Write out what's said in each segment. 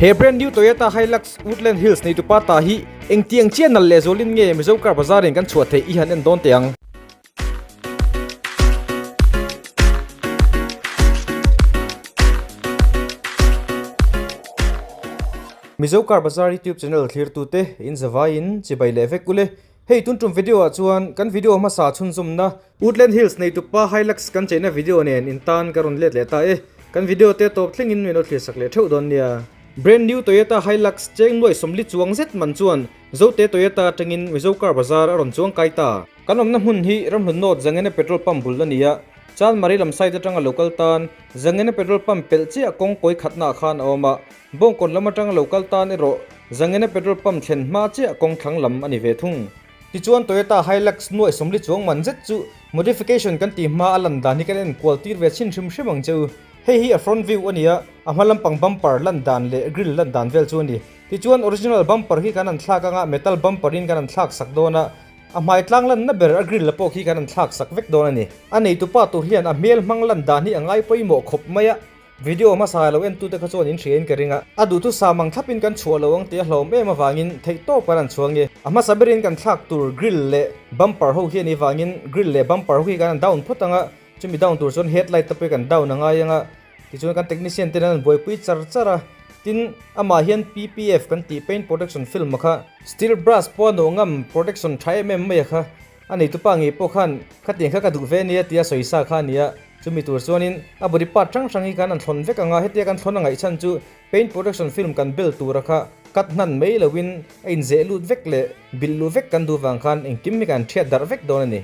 He brand new Toyota Hilux Woodland Hills neitupa ta hi engtiang chiah nalh leh zualin nge Mizo car bazar in kan chhuah theih i han en dawn teh ang. Mizo car bazar youtube channel thlirtute in zavaiin chibai leh vek ule. Hei tun tum video ah chuan kan video hmasa chhunzawmna Woodland Hills neitupa Hilux kan cheina video nen in tan ka rawn let leh ta e. Kan video te tawp thlengin min lo thlir sak leh theuh dawn nia. Brand new Toyota Hilux cheng nuai sawmli chuang zet man chuan Zote Toyota atangin Mizo Car Bazar a rawn chuang kai ta. Kan awmna hmun hi Ramhlun North Zangena Petrol Pump bul a ni a, Chanmari lam side atanga lo kal tan Zangena Petrol Pump pelh chiah kawng kawi khatnaah khan a awm a, Bawngkawn lam atanga lo kal tan erawh Zangena Petrol Pump thlen hma chiah kawng thlang lam a ni ve thung. Tichuan Toyota Hilux nuaih sawmli chuang man zet chu modification kan tih hma a lan dan hi kan en kual tir ve chhin hrim hrim ang che u. Hei hi a front view a ni a, a hma lampang bumper lan dan leh grill lan dan vel chu a ni. Tichuan original bumper hi kan han thlak anga metal bumper in kan han thlak sak dawn a, a hmai tlang lanna ber a grill pawh khi kan han thlak sak vek dawn a ni. A neitupa tur hian a hmel hmang lan dan hi a ngai pawimawh khawp mai a. Video hmasa lo entute kha chuan in hria in ka ring a, a duhthusam ang thlapin kan chhuah lo ang tih a hlawm em avangin theihtawp kan han chhuang e. A hmasa berin kan thlak tur grill leh bumper ho hi a nih vangin grill leh bumper ho hi kan han down phawt ang a, chumi down tur chuan headlight te pawh hi kan down a ngai ang a, tichuan kan technician ten an han buaipui char char a, tin amah hian PPF kan tih paint protection film a kha steel brush pawh a nawh ngam protection tha em em mai a kha a neitupa ngei pawh khan khatiang kha ka duh ve ania tia sawisa kha a ni a. Chumi tur chuanin a body part hrang hrang hi kan han thlawn vek ang a, hetia kan thlawn a ngaih chhan chu paint protection film kan bel tura kha cut hnan mai loin a inzeh lut vek leh bilh luh vek kan duh vang khan engkim hi kan thiat darh vek dawn a ni.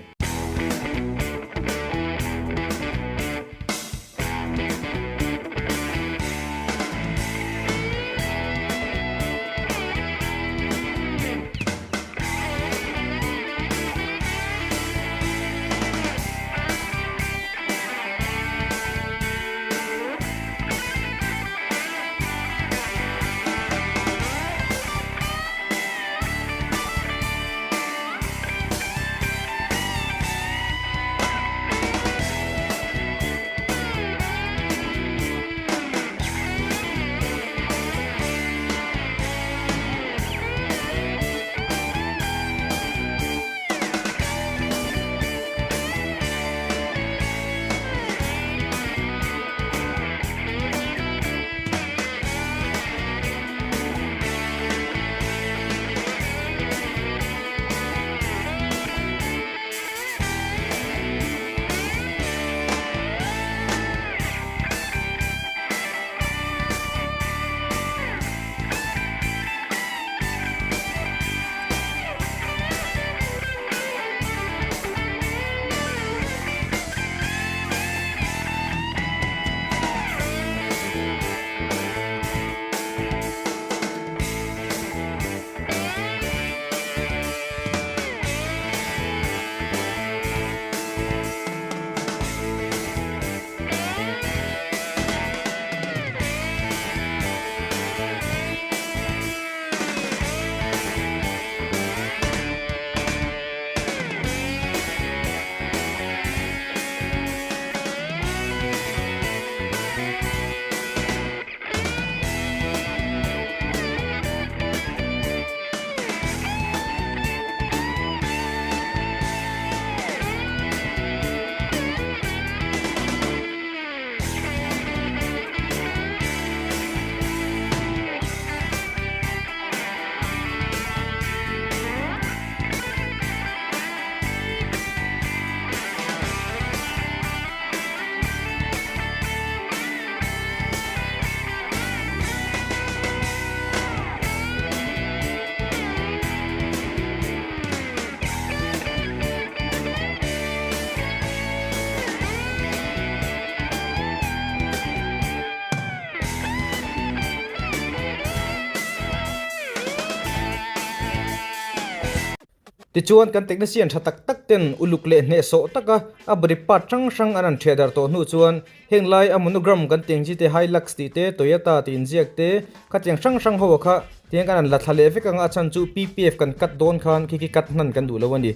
Tichuan kan technician tha tak tak ten uluk leh hnehsawh taka a body part hrang hrang an han thiah darh tawh hnu chuan heng lai a monogram kan tih ang chi te Hilux tih te Toyota tih inziak te khatiang hrang hrang ho kha tiang kan han la thla leh vek ang a chhan chu PPF kan cut dawn khan khi khi cut hnan kan duh lo a ni.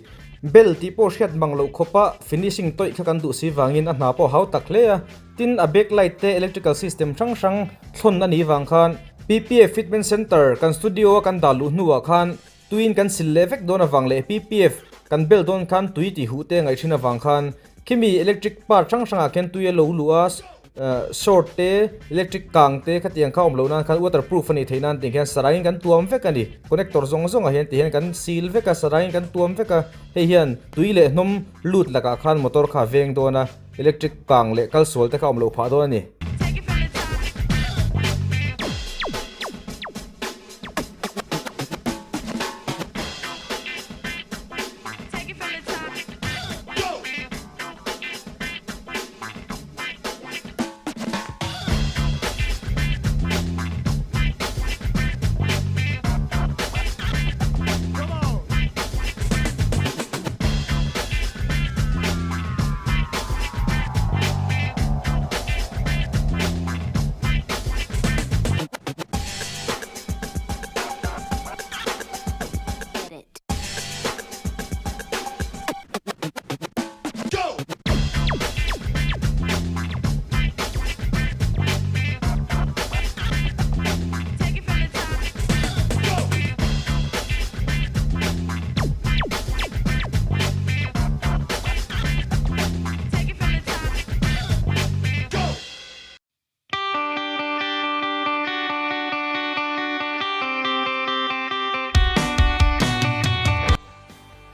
Bell tih pawh hriat mang loh khawpa finishing tawih kha kan duh si vangin a hna pawh hau tak hle a. Tin, a backlight te electrical system hrang hrang thlawn a nih vang khan PPF Fitment Centre kan studio a kan dah luh hnuah khan tuiin kan sil leh vek dawn avang leh PPF kan bel dawn khan tui tih huh te ngaih thin avang khan khimi electric part hrang hrangah khian tui a lo luh a short te electric kang te khatiang kha awm loh nan khan waterproof a nih theih nan tih khian sarangin kan tuam vek a ni connector zawng zawngah hian tih hian kan sil vek a sarangin kan tuam vek a hei hian tui leh hnawm lut lakah khan motor kha a veng dawn a. Electric kang leh kalsual te kha awm loh phah dawn a ni.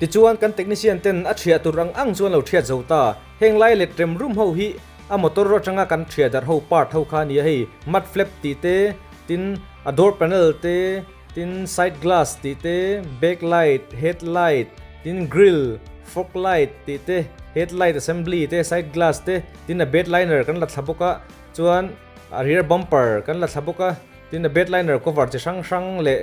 Tichuan kan technician ten a thiah tur ang ang chuan lo thiat zo ta. Heng lai let rem rum ho hi a motor atanga kan thiah darh ho part ho kha a ni a hei mud flap tih te tin a door panel te tin side glass tih te back light head light tin grill fog light tih te head light assembly te side glass te tin a bed liner kan la thla bawk a chuan a rear bumper kan la thla bawk a tin a bed liner cover chi hrang hrang leh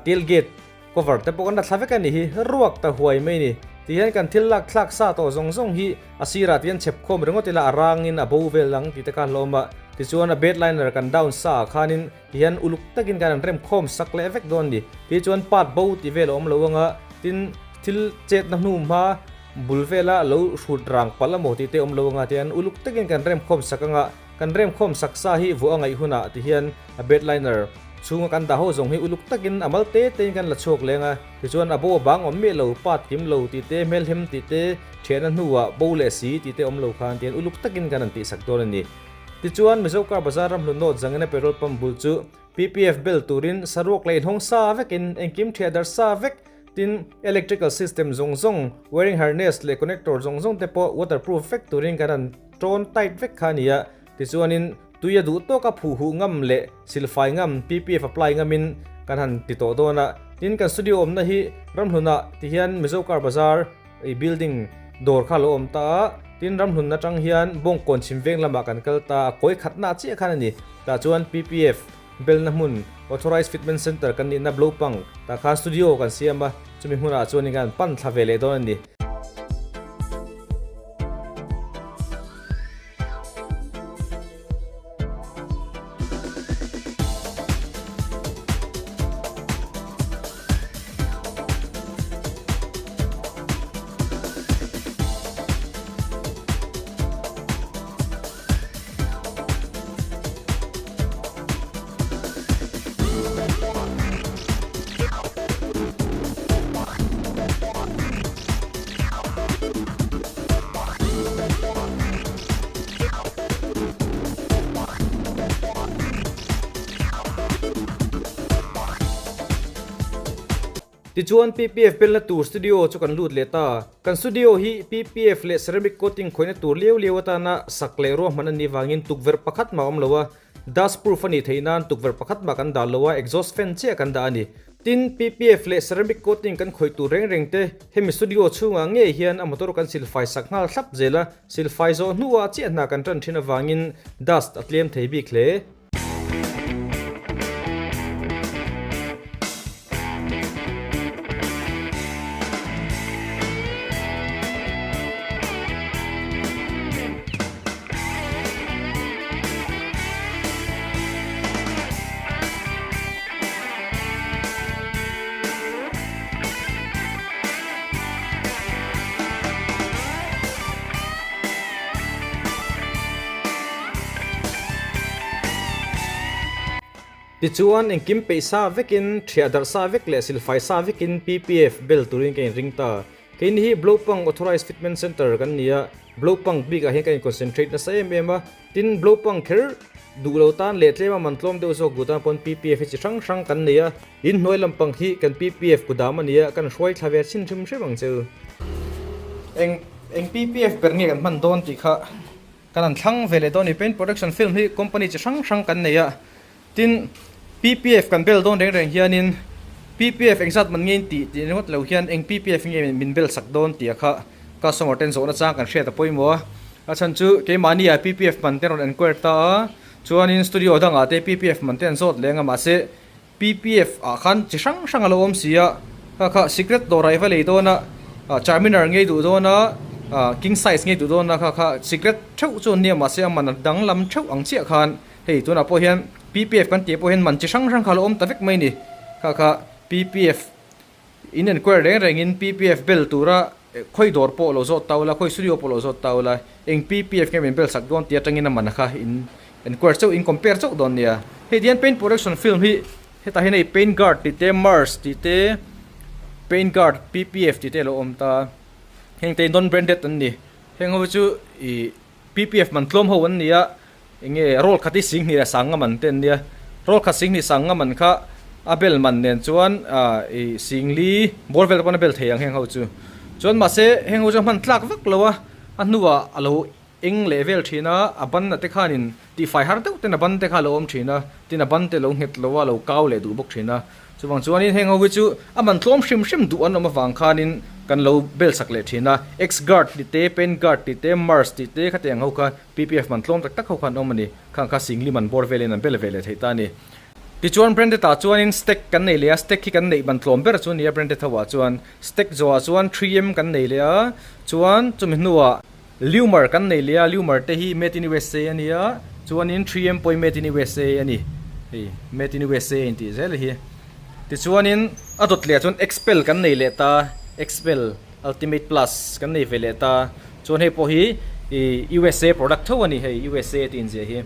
tail gate Cover te pawh kan la thla vek a ni hi, ruak ta huai mai ni. Ti hian kan thil lak thlak sa tawh zawng zawng hi a sirah ti hian chhep khawm ringawt ila a rangin a bo vel ang tih te kha hlawm a. Tichuan a bed liner kan down sa ah khanin ti hian uluk takin kan han rem khawm sak leh vek dawn a ni. Ti chuan part bo tih vel a awm lo anga tin thil chetna hnu hma bul vela lo hrut rang palh amaw tih te awm lo anga ti hian uluk takin kan rem khawm sak anga kan rem khawm sak sa hi vuah a ngaih hunah ti hian a bed liner Chhunga kan dah ho zawng hi uluk takin a mal te tein kan la chhuak leng a, tichuan a bo a bang awm miah lo, pat kim lo tih te, hmelhem tih te, thianna hnuah bo leh si tih te awm lo khan tihian uluk takin kan han tihsak dawn a ni. Tichuan Mizo Car Bazar ram hlu North Zangena petrol pump bul chu PPF bel turin saruak leh inhawng sa vekin engkim thiah dar sa vek tin electrical system zawng zawng, wiring harness leh connector zawng zawng te pawh waterproof vek turin kan han tawn tight vek kha a ni a. Tichuanin tui a duh tawka phuh huh ngam leh silfai ngam PPF apply ngamin kan han ti tawh dawn a. Tin kan studio awmna hi ramhlunah tihian Mizo Car Bazar i building dawr kha a lo awm ta a. Tin ramhlun atang hian Bawngkawn chhim veng lamah kan kal ta a, kawi khatna chiah khan a ni. Tah chuan PPF belna hmun Authorized Fitment Centre kan nihna Blopang tah khan studio kan siam a, chumi hmunah chuanin kan han pan thla ve leh dawn a ni. Tichuan PPF belna tur studio chu kan lut leh ta. Kan studio hi PPF leh ceramic coating khawihna tur liau liau atana sak leh ruahman a nih vangin tukverh pakhat mah a awm lo a. Dust proof a nih theih nan tukverh pakhat mah kan dah lo a, exhaust fan chiah kan dah a ni. Tin, PPF leh ceramic coating kan khawih tur reng reng te, hemi studio chhungah ngei hian a motor kan silfai sak nghal thlap zel a, silfai zawh hnuah chiah hna kan tan thin avangin dust a tlem thei bik hle. Tichuan, engkim peih sa vekin, thiah darh sa vek leh silfai sa vekin PPF bel turin ka inring ta. Keini hi Blopang Authorised Fitment Centre kan ni a, Blopang bikah hian ka in-concentrate nasa em em a. Tin, Blopang kher duh lo tan leh tlema man tlawm deuh zawk duh tan pawn PPF hi chi hrang hrang kan nei a. In hnuai lampang hi kan PPF kudam a ni a, kan hruai thla ve chhin hrim hrim ang che u. Eng eng PPF ber nge kan hman dawn tih kha Kan han thlang ve leh dawn ni. Paint Protection Film hi company chi hrang hrang kan nei a, tin PPF kan bel dawn reng reng hianin PPF engzat man nge in tih tih ringawt lo hian eng PPF nge min bel sak dawn tih a kha customer ten zawhna chang kan hriat a pawimawh a. A chhan chu keimahni ah PPF man te rawn enquire ta a, chuanin studio dangah te PPF man te an zawt leng a mahse PPF ah khan chi hrang hrang a lo awm si a, kha kha secret dawrah i va lei dawn a, charminar ngei duh dawn a, king size ngei duh dawn a, kha kha secret theuh chu an nia mahse a man a danglam theuh ang chiah khan hei tunah pawh hian PPF kan tih pawh hian man chi hrang hrang kha a lo awm ta vek mai a ni, kha kha PPF in enquire reng rengin PPF bel tura khawi dawr pawh lo zawt ta ula, khawi studio pawh lo zawt ta ula, eng PPF nge min bel sak dawn tih atangin a man kha in enquire chauh, in compare chauh dawn nia. Hei tihian paint protection film hi hetah hian hei paint guard tih te, mars tih te, paint guard PPF tih te a lo awm ta. Heng te hi non branded an ni. Heng ho hi chu ih PPF man tlawm ho an ni a, Enge roll khat hi singhnih leh sanga man te an nia, roll khat singhnih sanga man kha a bel man nen chuan ih singli bawr vel te pawn a bel thei ang heng ho chu. Chuan mahse heng ho chu a hman tlak vak lo a, a hnuah a lo eng leh vel thin a, a ban a te khanin tihfai har deuh ten a ban te kha a lo awm thin a, tin a ban te lo nghet lo a, a lo kau leh duh bawk thin a. Chuvang chuanin heng ho hi chu a man tlawm hrim hrim duh an awm avang khanin kan lo bel sak leh thin a, X-Guard tih te, Paint Guard tih te, Mars tih te khatiang ho kha PPF man tlawm tak tak ho kha an awm a ni. Khang kha Singli man bawr velin an bel ve leh thei ta a ni. Tichuan branded ah chuanin Stack kan nei leh a, Stack hi kan neih man tlawm ber chu a ni a branded ho ah chuan. Stack zawh ah chuan 3M kan nei leh a, chuan chumi hnuah Lumar kan nei leh a, Lumar te hi made in usa a nia, chuanin 3M pawh hi made in usa a ni, hei made in usa a intih zel hi. Tichuanin a dawt leh ah chuan Xpel kan nei leh ta, Xpel Ultimate Plus kan nei ve leh ta, chuan hei pawh hi ih usa product tho a ni hei usa tih inziah hi.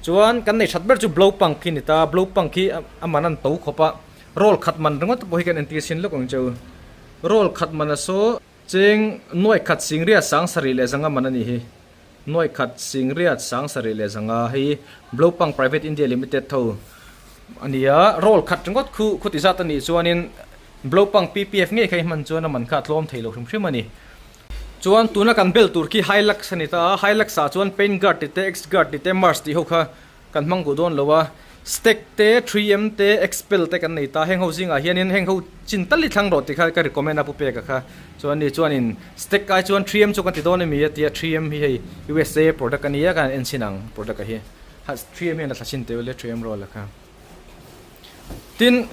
Chuan kan nei that ber chu Blowpunk hi a ni ta, Blowpunk hi a man a ni to khawp a, roll khat man ringawt te pawh hi kan entir sin lawk ang cheu, roll khat man a saw. Cheng nuaih khat singriat sang sarih leh zanga man a ni hi. Nuaih khat singriat sang sarih leh zanga hei Blopang Private India Limited tho a ni a, roll khat ringawt khu khuti zat a nih chuanin Blopang PPF ngei kha i hman chuan a man kha a tlawm thei lo hrim hrim a ni. Chuan tuna kan bel tur khi Hilux a ni ta a, Hilux ah chuan Paint Guard tih te, X-Guard tih te, Mars tih ho kha Kan hmang duh dawn lo a, Stack te, 3M te, Expel te kan nei ta, heng ho zingah hianin heng ho chin tal i thlang rawh tih kha ka recommend a Pu Peka kha. Chuan ni chuanin Stack ai chuan 3M chu kan ti dawn emi a tia, 3M hi hei usa product a nia kan han en chhin ang product a hi. 3M hian a thla chhin teh ule 3M roll a kha. Tin,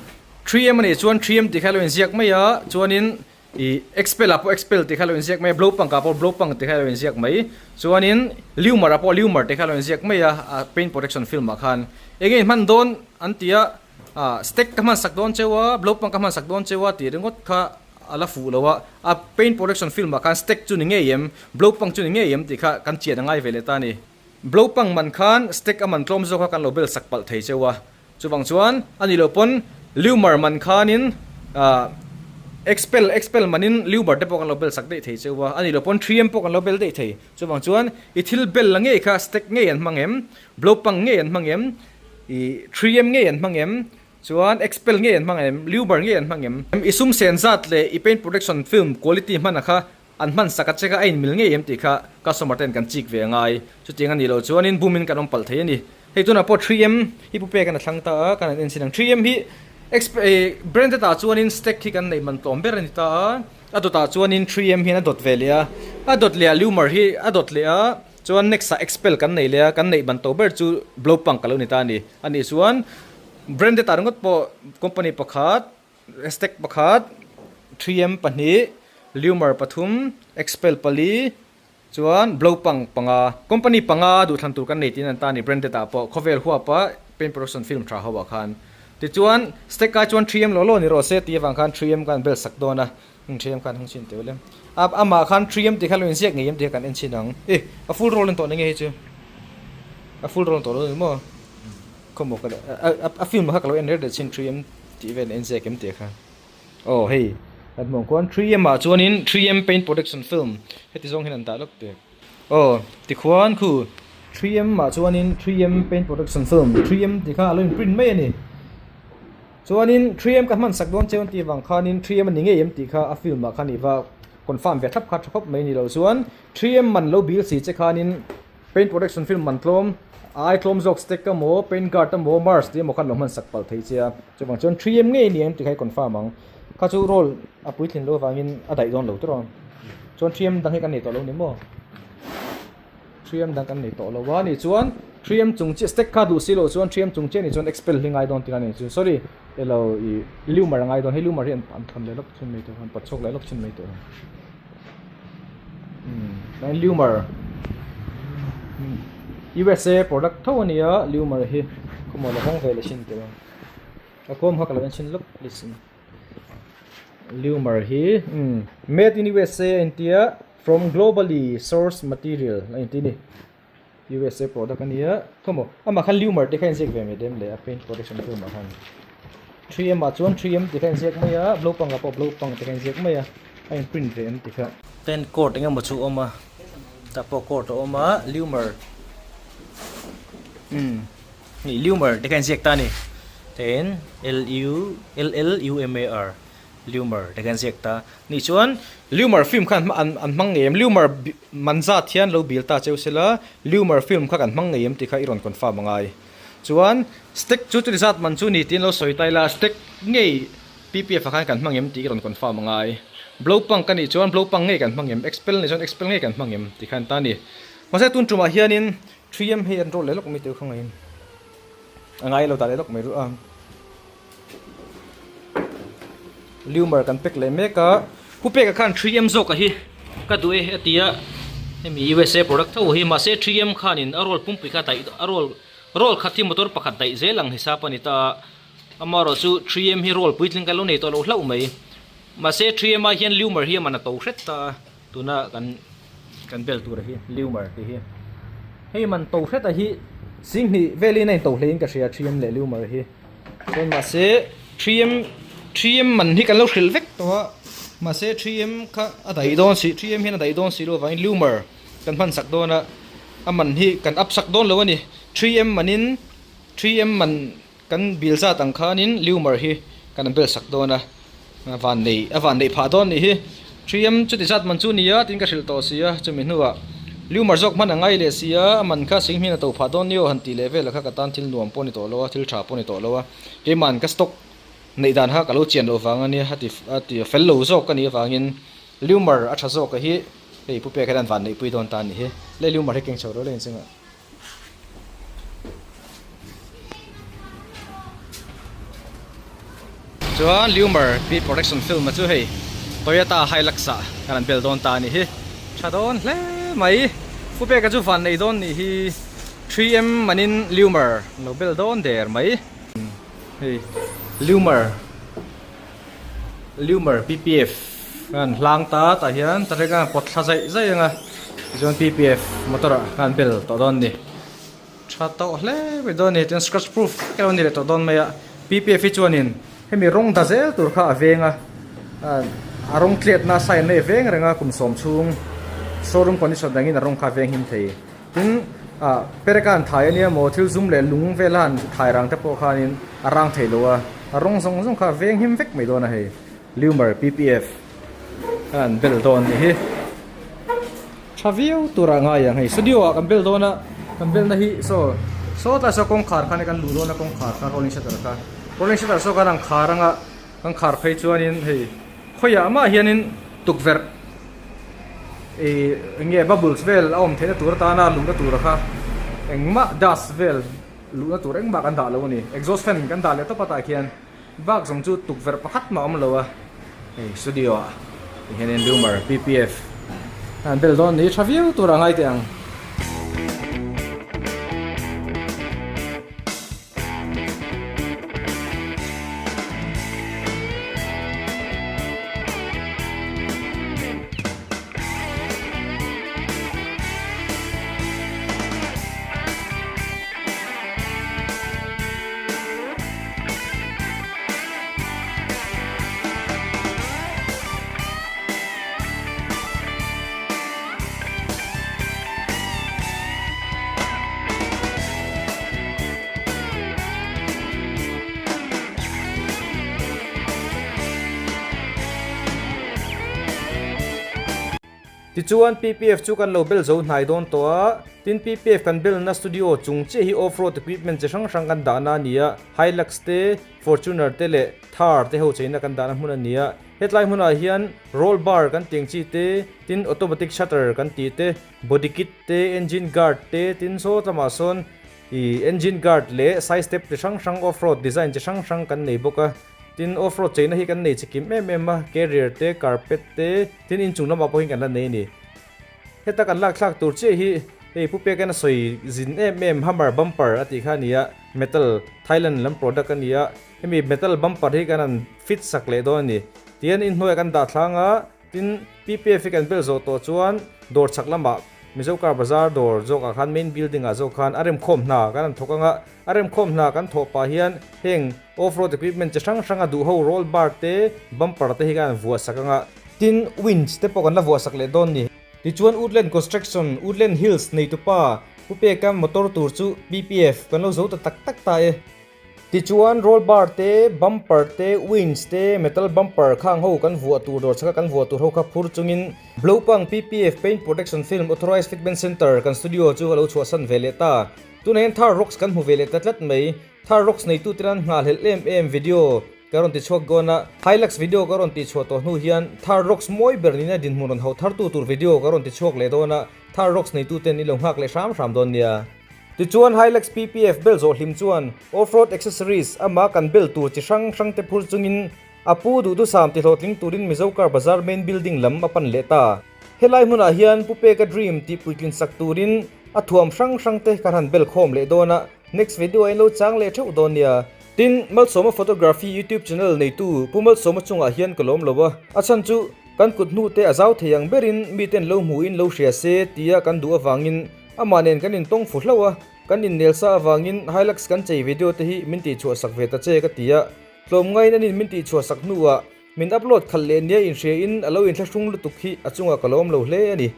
3M a nih chuan 3M tih kha a lo inziak mai a, chuanin I expel ah pawh expel tih kha lo inziak mai a, blow punk ah pawh blow punk tih kha lo inziak mai. Chuanin Lewmar ah pawh Lewmar tih kha lo inziak mai a, a paint protection film ah khan. Enge in hman dawn an ti a, ah stack ka hman sak dawn cheu a, blow punk ka hman sak dawn cheu a tih ringawt kha a la fuh lo a. A paint protection film ah khan stack chu ni ngei em, blow punk chu ni ngei em tih kha kan chian a ngai ve leh ta a ni. Blow punk man khan stack a man tlawm zawk a kan lo bel sak palh thei cheu a. Chuvang chuan a ni lo pawn Lewmar man khanin ah Expel Expel manin Lewmar te pawh kan lo bel sak daih thei cheu a, a ni lo pawn 3M pawh kan lo bel daih thei. Chuvang chuan i thil bel la ngei kha stack ngei an hmang em, blow pang ngei an hmang em, i 3M ngei an hmang em, chuan Expel ngei an hmang em, Lewmar ngei an hmang em. I sum sen zat leh i paint protection film quality hman a kha An hman sak a check a, a inmil ngei em tih kha customer ten kan chik ve a ngai. Chutiang a nih loh chuanin boom in kan awm palh thei a ni. Hei tunah pawh 3M hi pu pek an a thlang ta a, kan han en sin ang. 3M hi branded ah chuanin stack hi kan neih man tlawm ber a ni ta a, a dawt ah chuanin 3M hian a dawt ve leh a, a dawt leh ah Lumar hi a dawt leh a, chuan next ah Expel kan nei leh a, kan neih man to ber chu Blowpunk a lo ni ta a ni. A nih chuan branded ah ringawt pawh company pakhat, Stack pakhat, 3M pahnih, Lumar pathum, Expel pali, chuan Blowpunk panga. Company panga duhthlan tur kan nei tiin an ta a ni branded ah pawh khawvel huapa paint production film tha ho ah khan. Tichuan Stack ai chuan 3M law law ni rawh se tih avang khan 3M khan bel sak dawn a, 3M khan hung chhin teh ule. A amah khan 3M tih kha lo inziak ngei em tih kha kan en chhin ang. E a full roll an tawh na nge hei chu? A full roll an tawh lo a ni maw? Khawmaw ka a film kha ka lo en rek leh chin 3M tih vel a inziak em tih kha. Aw hei kan hmuh ang khuan 3M ah chuanin 3M paint protection film heti zawng hian an dah lawk teh. Aw tikhuan khu 3M ah chuanin 3M paint protection film 3M tih kha a lo in print mai a ni. Chuanin 3M ka hman sak dawn cheu an tih avang khanin 3M a ni ngei em tih kha a film ah khan i va confirm ve thlap kha tha khawp mai ni lo chuan 3M man lo bil si che khanin Paint protection film man tlawm, a ai tlawm zawk stack emaw, paint guard emaw, mars tih emaw khan lo hman sak palh thei che a. Chuvang chuan 3M ngei ni em tih kha i confirm ang. Kha chu roll a puitlin loh avangin a daih dawn lo tawrh a. Chuan 3M dang hi kan nei tawh lo ni maw? 3M dang kan nei tawh lo a nih chuan 3M chung chiah stack kha duh si loh chuan 3M chung chiah nih chuan expel hi ngai dawn tih kha a ni chu. Sorry, elo i Lumar a ngai dawn. Hei Lumar hi an thawn leh lawk thin mai tawh, an pawt chhuak leh lawk thin mai tawh. Lumar USA product tho a nia Lumar hi khawmaw la hawng ve leh chin teh ang a kawm kha ka lo en chhin lawk please in Lumar hi made in USA a intia from globally source material a inti a ni USA product a nia khawmaw amah khan Lumar te kha a inziak ve mai dem leh a paint protection film ah khan 3M ah chuan 3M te kha a inziak mai a blow pang ah pawh blow pang te kha a inziak mai a a in print ve em ti kha. Tent court eng emaw chu a awm a tah pawh court a awm a Lumar umm hei Lumar te kha a inziak ta a ni ten L U L L U M A R. Lumar te khan ziak ta. Nih chuan Lumar film khan an an hmang ngei em? Lumar man zat hian lo bil ta cheu sela Lumar film kha kan hmang ngei em tih kha i rawn confirm a ngai. Chuan Stack chu chuti zat man chu ni tiin lo sawi ta ila Stack ngei PPF ah khan kan hmang em tih i rawn confirm a ngai. Blow punk a nih chuan blow punk ngei kan hmang em? Expel nih chuan expel ngei kan hmang em tih kha an ta a ni. Mahse tun tumah hianin 3M hei an rawt leh lawk mai teu kha ngaiin a ngai lo ta leh lawk mai ruh a. Lumar kan pack leh mek a pu peka khan 3M zawk a hi ka duh e a ti a hemi USA product tho hi mahse 3M khanin a roll pumpui kha daih a roll roll khat hi motor pakhat daih zel ang hisap a ni ta a amaherawh chu 3M hi roll puitling kan lo nei tawh loh hlauh mai mahse 3M ah hian lumar hi a man a to hret ta a tuna kan kan bel tur hi lumar tih hi hei man to hret a hi singhnih velin a in to hlein ka hria 3M leh lumar hi. Chuan mahse 3M 3M man hi kan lo hrilh vek tawh a mahse 3M kha a daih dawn si 3M hian a daih dawn si lo avangin Lumar kan hman sak dawn a a man hi kan up sak dawn lo a ni 3M manin 3M man kan bil zat ang khanin Lumar hi kan bel sak dawn a van nei a van neih phah dawn nih hi 3M chuti zat man chu ni a tiin ka hrilh tawh si a chumi hnuah Lumar zawk hman a ngai leh si a a man kha sing hmin a to phah dawn ni aw han tih leh vel kha ka tan thil nuam pawh ni tawh lo a thil tha pawh ni tawh lo a keima'n ka stock neih dan kha ka lo chian loh vang a nia a ti a ti fel lo zawk ka nih avangin Lumar a tha zawk a hi hei pu pek hian an van neihpui dawn ta a nih hi le Lumar hi keng chho rawh le inchungah. Chuan Lumar pi protection film a chu hei Toyota Hilux ah kan an bel dawn ta a nih hi tha dawn hle mai pu peka chu van nei dawn nih hi 3M manin Lumar an lo bel dawn der mai hei Lumar Lumar PPF an hlang ta tah hian ta reng a pawt thla zaih zaih ang a tichuan PPF motor ah khan bel tawh dawn a ni tha tawh hle mai dawn a ni chuan scratch proof vek alo ni leh tawh dawn mai a PPF hi chuanin hemi rawng da zel tur kha a veng a a rawng tliatna sign na i veng reng a kum sawm chhung showroom condition dangin a rawng kha a veng him thei. Tin, ah, perek a han thai a nia maw, thil zum leh lung vel a han thai rang te pawh khanin a rang thei lo a, a rawng zawng zawng kha a veng him vek mai dawn a hei, Lumar PPF a han bel dawn nih hi. Tha viau turah ngai ang hei, studio ah kan bel dawn a, kan belna hi saw, saw tlai saw kawngkhar khan kan luh dawn a kawngkhar kha rolling shutter kha, rolling shutter saw khan an khar anga kan khar phei chuanin hei khawiah mah hianin tukverh Ih eng nge bubbles vel a awm theihna tur atana luhna tura kha engmah dust vel luhna tur engmah kan dah lo a ni exhaust fan kan dah leh tawp a tah khian bak zawng chu tukverh pakhat mah a awm lo a hei studio ah ti hianin Lumar PPF a han bel dawn ni tha viau tur a ngai teh ang. Tichuan PPF chu kan lo bel zo hnai dawn tawh a, tin PPF kan belna studio chung chiah hi off-road equipment chi hrang hrang kan dahna a ni a, Hilux te, Fortuner te leh Thar te ho cheina kan dahna hmun a ni a. Hetlai hmunah hian roll bar kan tih ang chi te, tin automatic shutter kan tih te, body kit te, engine guard te, tin saw lamah sawn ih engine guard leh side step chi hrang hrang off-road design chi hrang hrang kan nei bawk a. Tin off-road cheina hi kan nei chi kim em em a, carrier te, carpet te, tin inchung lamah pawh hian kan la nei a ni. Heta kan lak thlak tur chiah hi hei Pu Peka'n a sawi zin em em Hummer bumper a tih kha a ni a, metal Thailand lam product a ni a, hemi metal bumper hi kan han fit sak leh dawn a ni. Tihian inhnuaiah kan dah thlang a, tin PPF hi kan bel zawh tawh chuan dawr chhak lamah Mizo Car Bazaar dawr zawkah khan main building ah zawk khan a remkhawm hna kan han thawk ang a, a remkhawm hna kan thawh pah hian heng off road equipment chi hrang hrang a duh ho roll bar te bumper te hi kan han vuah sak ang a. Tin, winch te pawh kan la vuah sak leh dawn ni. Tichuan Woodland Construction, Woodland Hills neitupa Pu Peka motor tur chu PPF kan lo zo ta tak tak ta e. Tichuan roll bar te, bumper te, winch te, metal bumper khang ho kan vuah tur dawr chhaka kan vuah tur ho kha phur chungin Blopang PPF Paint Protection Film Authorized Fitment Centre kan studio chu a lo chhuahsan ve leh ta. Tunah hian Thar Rocks kan hmu ve leh ta tlat mai. Thar Rocks neitu te nan nghahhlelh em em video ka rawn ti chhuak dawn a, Hilux video ka rawn tih chhuah tawh hnu hian Thar Rocks mawi ber nina dinhmun rawn hauh thartu tur video ka rawn ti chhuak leh dawn a, Thar Rocks neitu ten i lo nghak leh hram hram dawn nia. Tichuan Hilux PPF bel zawh hlim chuan off-road accessories ama kan bel tur chi hrang hrang te phur chungin a pu duhdusam ti hlawhtling turin Mizo Car Bazaar main building lam a pan leh ta. Helai hmunah hian Pu Peka dream tih puitlin sak turin a thuam hrang hrang te kan han bel khawm leh dawn a, Next video ah in lo chang leh theuh dawn nia. Tin, Malsawma Photography YouTube channel neitu Pu Malsawma chungah hian ka lawm lo a, a chhan chu kan kut hnu te a zau thei ang berin miten lo hmuhin lo hria se tia kan duh avangin amah nen kan intawng fu hlauh a, kan innelsa avangin Hilux kan chei video te hi min tihchhuah sak ve ta che ka ti a, tlawmngaiin anin min tihchhuah sak hnuah min upload khalh leh nia inhria in a lo inthlahrung lutuk hi a chungah ka lawm lo hle a ni.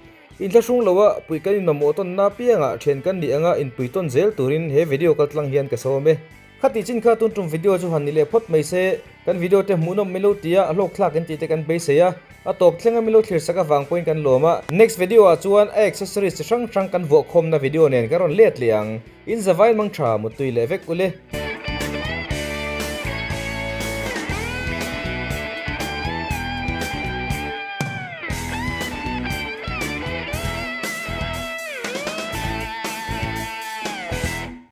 Inthlahrung loa pui kan inmamawh tawnna apiangah thian kan nih anga inpui tawn zel turin he video kaltlang hian ka sawm e. Khati chin kha tun tum video chu han ni leh phawt mai se, kan video te hmuhnawm milo tia a hlawkthlak in tih te kan beisei a, a tawp thlenga milo thlir sak avang pawhin kan lawm a. Next video ah chuan a accessories chi hrang hrang kan vuahkhawmna video nen kan rawn let leh ang. In zavain mang tha muttui leh vek ule.